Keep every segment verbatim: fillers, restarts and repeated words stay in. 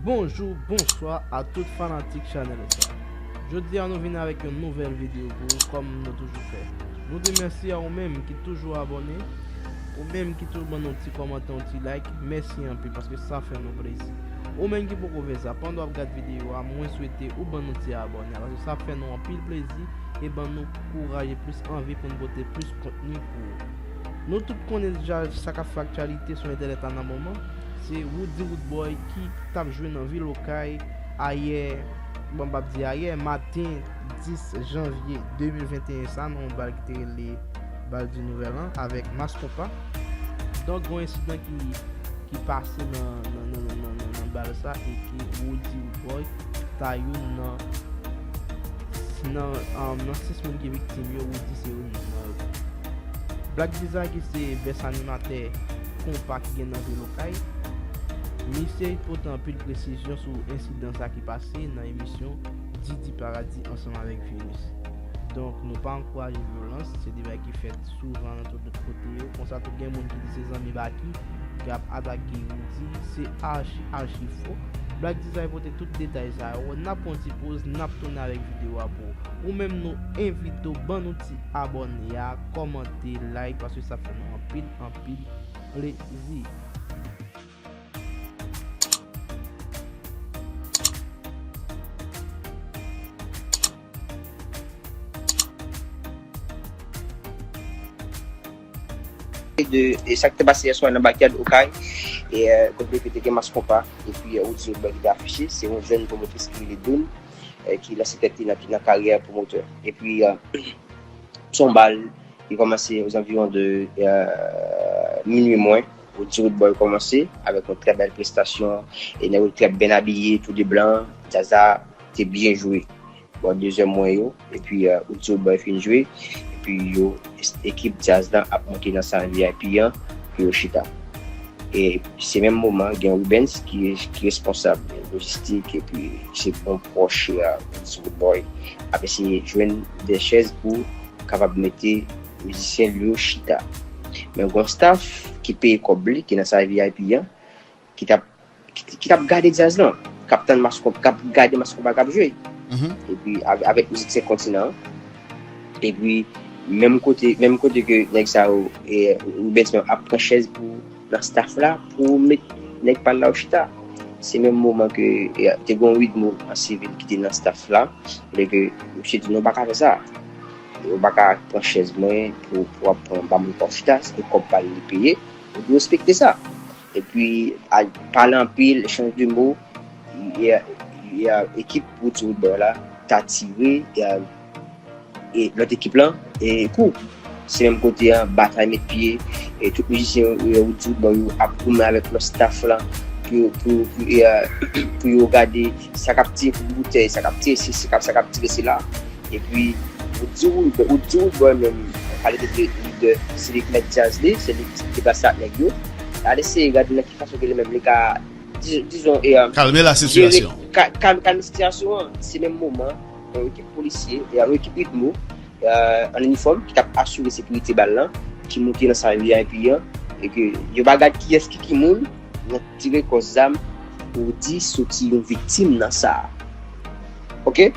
Bonjou, bonswa a tout fanatik chanèl sa. Jodi a nou vin avèk yon nouvèl videyo pou ou kòm nou toujou fè. Nou di mèsi a ou menm ki toujou abòne, ou menm ki toujou ban nou ti kòmantè, yon ti like, mèsi anpil paske sa fè nou plezi. Ou menm ki poko fè sa, pandan w ap gad videyo a, mwen swete ou ban nou ti abòne a paske sa fè nou anpil plezi e ban nou kouraj e plis anvi pou n pote plis kontni pou ou. Nou tout konnen deja sa k ap fè aktyalite sou entènèt la nan moman, se Roody Roodboy ki t ap jwe nan vil Okay ayè, bon, m p ap di ayè, maten dis janvye de mil venteyen sa, nan yon bal ki te rele bal di Nouvèl An avèk Mass Konpa. Donk, gen yon ensidan ki, ki pase nan, nan, nan, nan, nan, nan, nan bal sa e ke Roody Roodboy ta youn nan, nan, um, nan sis moun ki viktim yo, Roody se youn nan yo. Black Deza ki se bès animatè konpa ki gen nan vil Okay, misye pote anpil presizyon sou ensidan sa ki pase nan emisyon Didi Paradis ansanm avèk Virus. Donk, nou pa ankouraje vyolans, se de bagay ki fèt souvan nan tout lòt kote yo. Konsa tou gen moun ki di se zanmi Baky ki ap atake Roody, se achi, achi fo. Black Deza pote tout detay sa yo. N ap pran ti poz, n ap tounen avèk videyo a pou ou. Ou menm nou envite w ban nou ti abòne a, kòmante, like, paske sa fè nou anpil, anpil plezi. De, e sa ki te pase yè swa nan backyard Okay, e, kote ke te gen Mass Konpa, epi, e, Roody Roodboy ki te afiche, se yon jèn pwomotris ki rele Don, e, ki lanse tèt li nan, nan karyè pwomotè. Epi, e, se yon bal ki kòmanse ozanviwon de, e, minui mwen. Roody Roodboy kòmanse avèk yon trè bèl prestasyon, e nèg yo trè byen abiye, tou de blan, djaz la te byen jwe. Bò dezè mwen yo, epi, e, Roody Roodboy fin jwe, epi yo, ekip djaz la ap monte nan sal VIP an pou yo chita. E se menm moman, gen Rubens ki, ki responsab lojistik, epi se bon pwòch, e, Roody Roodboy, ap eseye jwenn de chèz pou kapab mete mizisyen li yo chita. Men gon staff ki peye kòb li, ki nan sal VIP an, ki t ap, ki, ki t ap gade djaz lan, k ap tann Mass Konpa, k ap gade Mass Konpa k ap jwe. Epi avè, avèk mizik Senk Kontinan an. Epi menm kote, menm kote ke nèg sa yo, e, Rubens menm ap pran chèz pou nan staff la pou met nèg pa l la yo chita. Se menm moman ke, e, te gon Widmo an sivil ki te nan staff la, kote ke misye di nou pa ka fè sa. Ou pa ka pran chèz mwen pou, pou w ap pran ba moun pa w chita, se kòb pa l li peye, ou dwe respekte sa. Epi, al pale anpil, echanj de mo, e, e, ekip Roody Roodboy la ta tire, e, e lòt ekip lan, e kou. Se menm kote an, batay met pye, e tout mizisyen, e, Roody Roodboy yo ap goumen avèk lòt staff lan pou, pou, pou, e, pou yo gade sa k ap tire kout boutèy, sa k ap tire sesi, sa k ap, sa k ap tire sela. Epi, Roody Roodboy, Roody Roodboy menm, an kalite de lidè, se li k mèt djaz li, se li ki deplase ak nèg yo. Al eseye gade nan ki fason ke li menm li ka, di-, dizon, e, kalme la sitiyasyon. Ka-, kalme, kalme sitiyasyon an. Se menm moman, yon ekip polisye, e, yon ekip Ritmo, e, an inifòm, ki t ap asire sekirite bal lan, ki moute nan sal VIP an, e ke yo pa gad kiyès ki ki moun, nan tire kò zam, Roody soti yon viktim nan sa. Oke?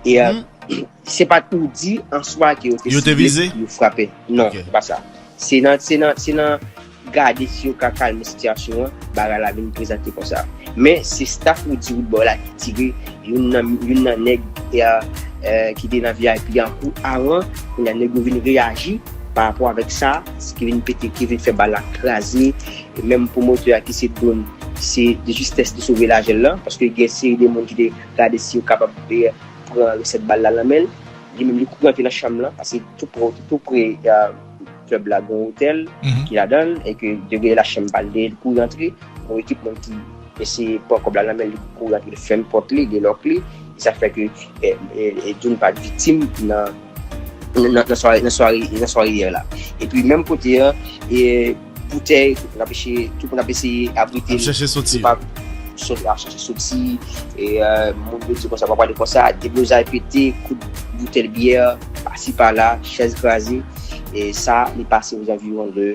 E, e, se pa t Roody an swa ke yo te sible, yo frape. Non, se pa sa. Se nan, se nan, se nan gade si yo ka kalme sitiyasyon an, bagay la vin prezante konsa. Men se staff Roody Roodboy la ki tire youn nan, youn nan nèg, e, e, ki te nan VIP an kou avan, kounye a nèg yo vin reyaji pa rapò avèk sa, ki vin pete, ki vin fè bal la kraze, e menm pwomotè a ki se Don, se de justès li sove lajè l lan, paske gen seri de moun ki te gade si yo kapab, e, pran resèt bal la nan men l. Li menm li kouri antre nan chanm lan, paske tou pre, tou pre, e, klèb la gen yon otèl ki ladan l, e ke yo gen lachanm pa l dèyè, li kouri antre, yon ekip moun ki eseye pran kòb la nan men l, li kouri antre, li fèmen pòt li, li lòk li, e sa fè ke, e, e, e Don pa t viktim nan, nan, nan sware, nan sware, nan sware yè la. Epi menm kote an, e, boutèy, tout moun ap eseye, tout moun ap eseye abrite l. Ap chache soti. Yo pa sot-, ap chache soti. E, e, moun yo di konsa, pa pale konsa, deblozay pete, kout boutèy byè, pasi pala, chèz kraze. E sa, li pase ozanviwon de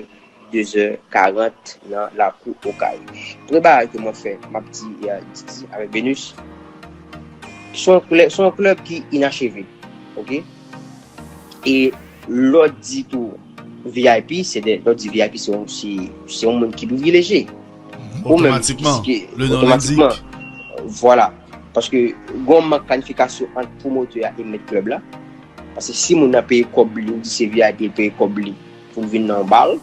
de zè karant nan lakou Okay. Premye bagay ke mwen fè, m ap di, e, Didi avèk Venus, se yon klè-, se yon klèb ki inacheve, oke? E lè w di tou V I P, se de, lè w di V I P, se yon, se, se yon moun ki privilejye. Ou menm, otomatikman, piske, le nom otomatikman, l'indique. Vwala. Paske gen yon mank planifikasyon ant pwomotè a e mèt klèb la. Paske si moun nan peye kòb li, ou di se V I P, li peye kòb li pou l vin nan yon bal,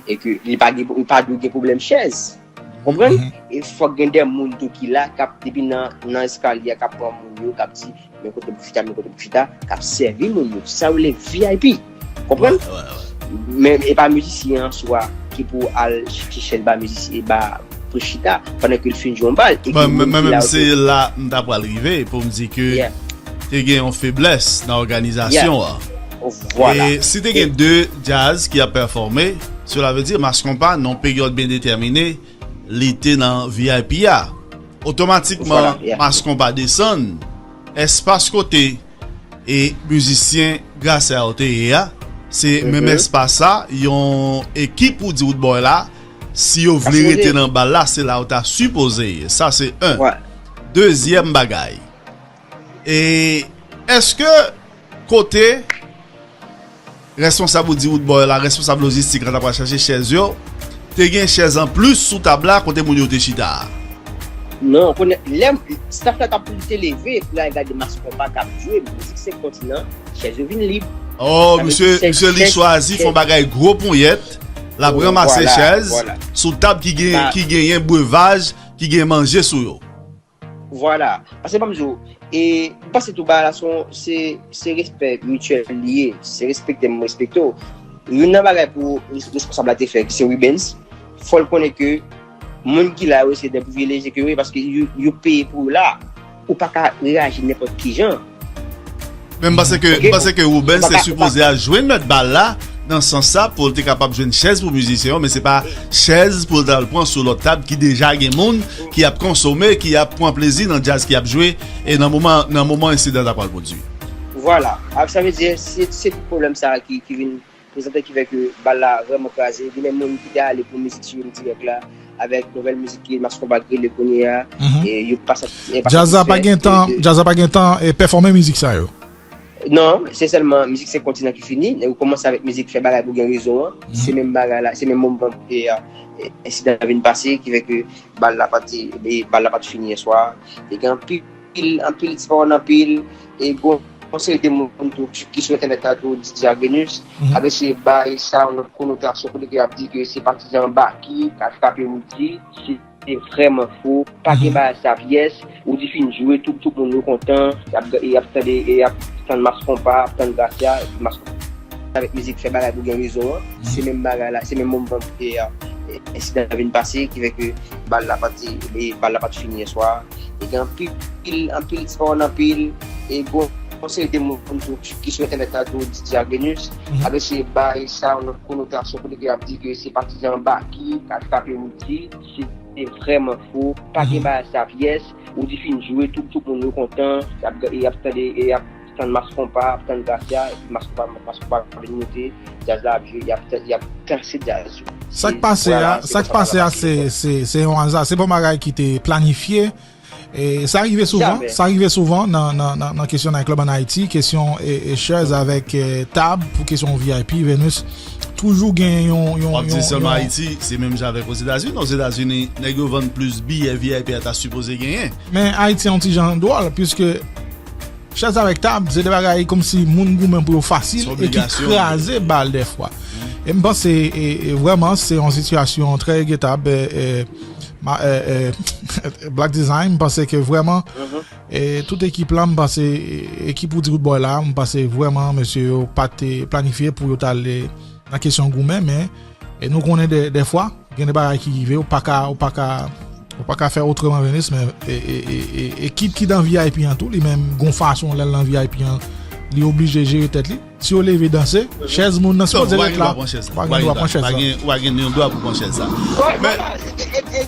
e ke li pa gen, li pa dwe gen pwoblèm chèz. Konprann? E fòk gen de moun tou ki la, k ap, depi nan, nan eskalye a, k ap pran moun yo, k ap di, men kote pou chita, men kote pou chita, k ap sèvi moun yo. Sa yo rele V I P. Konprann? Men e pa mizisyen an swa ki pou al chèche chèz ba mizisyen, ba pou chita, pandan ke l fin jwe yon bal. E ke moun ki la yo, se la m ta pral rive pou m di ke te gen yon feblès nan òganizasyon an. Vwala. E si te gen de djaz ki ap pèfòme, sela vle di Mass Konpa, nan yon peryòd byen detèmine, li te nan V I P a. Otomatikman, Mass Konpa desann, espas kote e mizisyen Gracia yo te ye a, se menm espas sa, yon ekip ou di Roodboy la, si yo vle rete nan bal la, se la yo ta sipoze ye. Sa se en. Dezyèm bagay, e èske kote responsab ou di Roodboy la, responsab lojistik la, ta pral chache chèz yo, te gen chèz anplis sou tab la kote moun yo te chita a? Non, konnen lè staff la t ap, te leve pou y al gade Mass Konpa k ap jwe, mizik Senk Kontinan, chèz yo vin lib. Oh, misye, misye li chwazi fè yon bagay gwo ponyèt, l ap ranmase chèz sou tab ki gen, ki genyen brevaj, ki gen manje sou yo. Vwala. Paske ban m di w, e, m panse tou bagay la se, se, se respè mityèl li ye. Se respekte m respekte w. Youn nan bagay pou res-, responsab la te fè, ki se Rubens, fò l konnen ke moun ki la yo, se de privilejye ke yo ye, paske yo, yo peye pou yo la. Ou pa ka reyaji nenpòt ki jan. Men m panse ke, m panse ke Rubens te sipoze al jwenn mèt bal la, nan sans sa, pou l te kapab jwenn chèz pou mizisyen yo, men se pa chèz pou l t al pran sou lòt tab ki deja gen moun ki ap konsome, ki ap pran plezi nan djaz ki ap jwe, e nan moman, nan moman ensidan ta pral pwodui. Vwala. Sa vle di, se, se tout pwoblèm sa a ki, ki vin prezante, ki fè ke bal la vrèman kraze. Gen de moun ki te ale pou mizik sou dirèk la, avèk nouvèl mizik ke Mass Konpa rele kounye a, e yo pa sa, e pa satisfè. Djaz la pa gen tan, djaz la pa gen tan e pèfòme mizik sa yo. Non, se sèlman mizik Senk Kontinan ki fini. Nèg yo kòmanse avèk mizik Fè Bagay pou Gen Rezon an. Se menm bagay la, se menm moman, e, e, ensidan an vin pase, ki fè ke bal la pa t, e, bal la pa t fini yè swa. E gen anpil, anpil ti pawòl anpil, e gen yon seri de moun tou ki, ki sou entènèt la tou, Didi ak Venus, ap eseye bay sa yon lòt konotasyon, kote ke y ap di ke se patizan Baky k al frape Roody, se se vrèman fo, pa gen bagay sa pyès. Roody fin jwe, tout, tout moun yo kontan, y ap, y ap tande, y ap tann Mass Konpa, ap tann Gracia, epi Mass Konpa avèk mizik Fè Bagay pou Gen Rezon an, se menm bagay la, se menm moman, e, e, ensidan an vin pase, ki fè ke bal la pa t, e, bal la pa t fini yè swa. E gen anpil, anpil ti pawòl anpil, e gen yon seri de moun tou ki sou entènèt la tou, Didi ak Venus, ap eseye bay sa yon lòt konotasyon, kote ke y ap di ke se patizan Baky k al frape Roody, se se vrèman fo, pa gen bagay sa pyès. Roody fin jwe, tout, tout moun yo kontan, y ap, y ap tande, y ap tann Mass Konpa, ap tann Gracia, epi Mass Konpa, Mass Konpa vin moute, djaz la ap jwe, y ap, y ap danse djaz yo. Sa k pase a, sa k pase a, se, se, se yon aza, se pa yon bagay ki te planifye. E sa rive souvan, sa rive souvan nan, nan, nan, nan kesyon nayt klib ann Ayiti, kesyon, e, e, chèz avèk, e, tab pou kesyon V I P, Venus. Toujou gen yon, yon, w ap di sèlman Ayiti, se menm jan avèk Ozetazini. Ozetazini, nèg yo vann plis biyè V I P a ta sipoze genyen. Men Ayiti an ti jan dwòl, piske chèz avèk tab, se de bagay kòmsi moun goumen pou yo fasil e ki kraze bal dèfwa. E m panse, e, e vrèman, se yon sitiyasyon trè regretab, e, e, ma-, e, e, Black Design, m panse ke vrèman, e, tout ekip la, m panse, e, ekip Roody Roodboy la, m panse vrèman, mesye yo pa te planifye pou yo t ale nan kesyon goumen, men, e, nou konnen de, dèfwa, gen de bagay ki rive, ou pa ka, ou pa ka, ou pa ka fè otreman, Venus, men, e, e, e, e, ekip ki nan V I P an tou, li menm, gon fason, lè l nan V I P an, li oblije jere tèt li. Si yo leve danse, chèz moun nan sipoze ret la. Ou pa gen dwa pran chèz la. Ou pa gen, ou pa gen dwa pou pran chèz la. Men, e, e, e,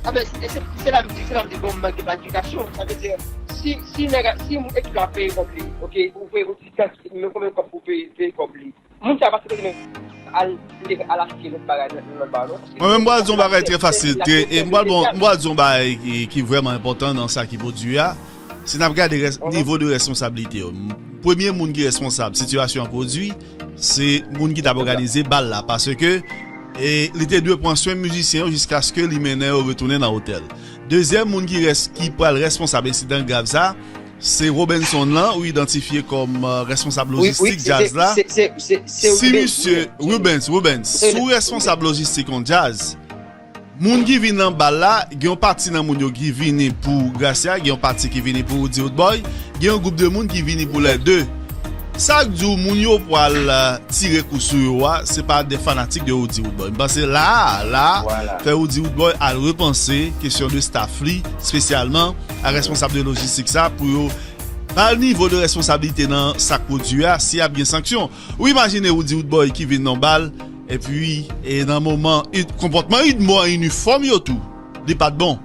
a, men, e, se, se la m di, se la m di, bon, manke planifikasyon. Sa vle di, si, si nèg, si ekip la peye kòb li, oke, ou peye, ou di, men konbyen kòb pou peye, peye kòb li. Moun sa pa sipoze menm al, li te ka al achte lòt bagay nan, nan lòt ba non. Paske mwen menm, m pral di yon bagay trè fasil, trè, e m pral, bon, m pral di yon bagay ki, ki vrèman enpòtan nan sa ki pwodui a. Si n ap gade rès-, nivo de responsablite yo, m-, premye moun ki responsab sitiyasyon an pwodui, se moun ki t ap òganize bal la, paske, e, li te dwe pran swen mizisyen yo jiskaske li mennen yo retounen nan otèl. Dezyèm moun ki rès-, ki pral responsab ensidan grav sa, se Robenson lan, ou idantifye kòm, euh, responsab lojistik djaz la. Si misye, Rubens, Rubens, si w responsab lojistik yon djaz, moun ki vin nan bal la, gen yon pati nan moun yo ki vini pou Gracia, gen yon pati ki vini pou Roody Roodboy, gen yon gwoup de moun ki vini pou lè de. Sa k di w moun yo pral, euh, tire kou sou yo a, se pa de fanatik de Roody Roodboy. M panse la a, la a, fè Roody Roodboy al repanse kesyon de staff li, espesyalman a responsab de lojistik sa, pou yo ba l nivo de responsablite nan sa k pwodui a, si ap gen sanksyon. Ou imajine Roody Roodboy ki vin nan bal, epi, e nan moman, konpòtman Udmo an inifòm yo tou, li pa t bon.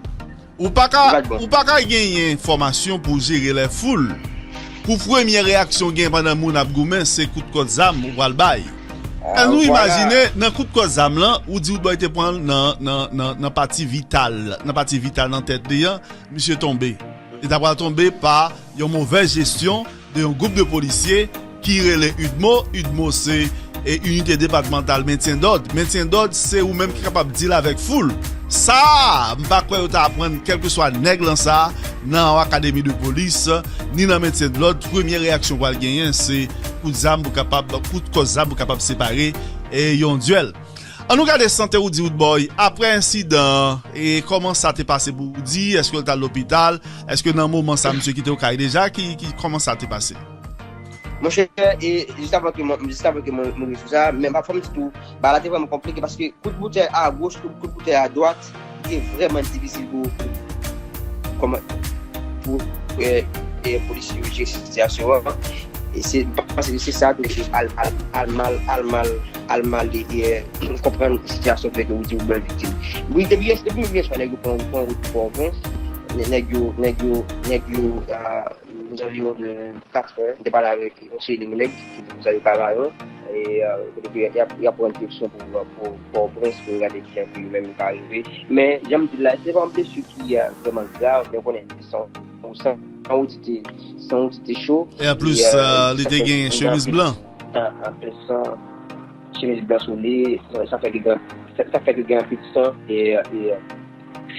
Ou pa ka, ou pa ka genyen fòmasyon pou jere lè foul. Pou premye reyaksyon gen pandan moun ap goumen, se kout kòt zam ou pral bay. An nou imajine, nan kout kòt zam lan, Roody Roodboy te pran l nan, nan, nan, nan pati vital, nan pati vital nan tèt li an, misye tonbe. Li ta pral tonbe pa yon movèz jesyon de yon gwoup de polisye ki rele Udmo. Udmo se, e, Inite Depatmantal Mentyen Dòd. Mentyen dòd, se ou menm ki kapab deal avèk foul. Sa a, m pa kwè yo ta aprann kèlkeswa nèg lan sa a nan yon akademi de polis, ni nan mentyen dòd. Premye reyaksyon w pral genyen, se kout zam pou kapab, kout kòt zam pou kapab separe, e, yon dyèl. An nou gade sante Roody Roodboy apre ensidan an, e kòman sa te pase pou Roody? Èske l t al lopital? Èske nan moman sa, misye kite w kay deja? Ki, ki, kòman sa te pase? Monchè, e jis avan ke mwen, jis avan ke mwen, mwen rive sou sa, men pa fò m di tou, bagay la te vrèman konplike paske kout boutèy a goch, kout, kout boutèy a dwat, li te vrèman difisil pou, pou, kòman, pou, e, e, polisye yo jere sitiyasyon an. E se, m panse ke se sa tou ki al, al, al mal, al mal, al mal, e, e, konprann sitiyasyon ki fè ke Roody Roodboy viktim. Wi, depi yè, depi yè swa nèg yo pran, pran wout Pòtoprens, nè-, nèg yo, nèg yo, nèg yo, a, aux environs de quatre heures, m te pale avèk yon seri de nèg ki te Rosario Caballo, e, euh, kote ke y ap, y ap pran direksyon pou, pou Pòtoprens, pou gade kijan ke yo menm yo ka rive. Men, jan m di l la, se pa yon blesi ki, euh, vrèman grav, men w konnen, san, san, san Roody te, san Roody te cho. E anplis, euh, li te gen chemiz blan. An, anplis, san chemiz blan sou li, sa, sa fè ke gen, sa, sa fè ke gen anpil san, e, e,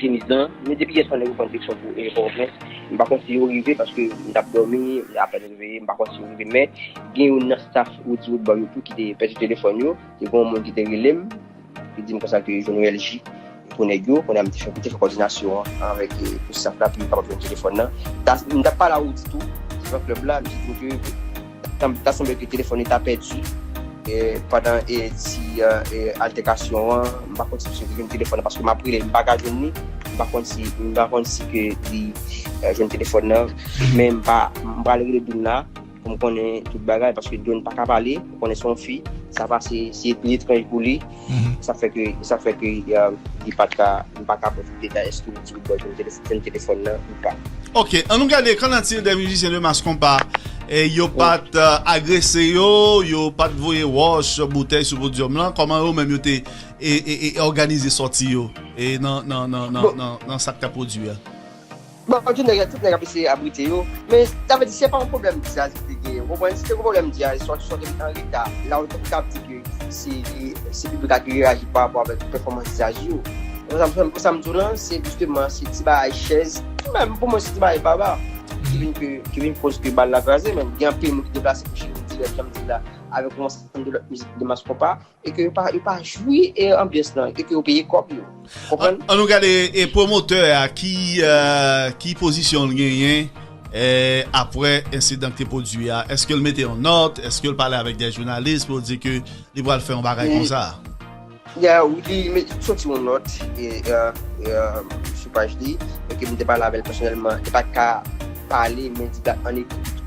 chemiz lan. Men depi yè swa nèg yo pran direksyon pou, e, Pòtoprens. M pa konn si yo rive paske m t ap dòmi, apèn reveye, m pa konn si yo rive. Men gen youn nan staff Roody Roodboy yo tou ki te pèdi telefòn yo. Te gen yon moun ki te rele m, li di m konsa ke yo jwenn yon L G pou nèg yo. Kounye a m te fè, m te fè kòdinasyon an avèk, e, pou staff la pou yo kapab jwenn telefòn nan. Ta, m t ap pale a Roody tou, se fan klèb la, misye di m ke ta, ta sanble ke telefòn li ta pèdi, e, pandan, e, ti, e, e, altèkasyon an, m pa konn si misye te jwenn telefòn nan, paske m ap rele l, m pa ka jwenn li, m pa konn si, m pa konn si ke li, e, jwenn telefòn nan, men m pa, m pral rele Doun la, pou m konnen tout bagay, paske Doun pa ka pale, ou konnen se yon fi, sa pase, se pi etranj pou li, sa fè ke, sa fè ke, e, li pa t ka, m pa ka ba w tout detay, èske Roody Roodboy jwenn telef-, jwenn telefòn nan ou pa. Ok, an nou gade, qu'en est-il des musiciens de Mass Konpa? E yo pa t, euh, agrese yo, yo pa t voye wòch, boutèy sou podyòm lan. Kòman yo menm yo te, e, e, e, òganize sòti yo, e nan, nan, nan, nan, nan, nan sa k t ap pwodui a? Bon, tout nèg, tout nèg ap eseye abrite yo. Men, sa vle di, se pa yon pwoblèm djaz ki te genyen. Ou konprann? Si te yon pwoblèm djaz, sòti, sòti an reta, la ou t ap di ke se, se piblik la ki reyaji pa rapò avèk pèfòmans djaz yo. Pou sa, pou sa m di w lan, se jisteman, se ti bagay chèz, menm pou mwen, se ti bagay baba ki vin ke, ki vin koz ke bal la kraze, men gen anpil moun ki deplase pou Chili dirèk, jan m di w la, avèk yon ansanm de lòt mizik de Mass Konpa, e ke yo pa, yo pa jwi, e, anbyans lan, e ke yo peye kòb yo. Konprann? An, an nou gade, e, pwomotè a, ki, euh, ki pozisyon l genyen, e, apre ensidan ki te pwodui a? Èske l mete yon nòt? Èske l pale avèk de jounalis pou di ke li pral fè yon bagay konsa? Ya, wi, li, men, li soti yon nòt, e, e, e, sou paj li, e ke m te pale avè l pèsonèlman, li pa t ka pale, men li t ap an ekri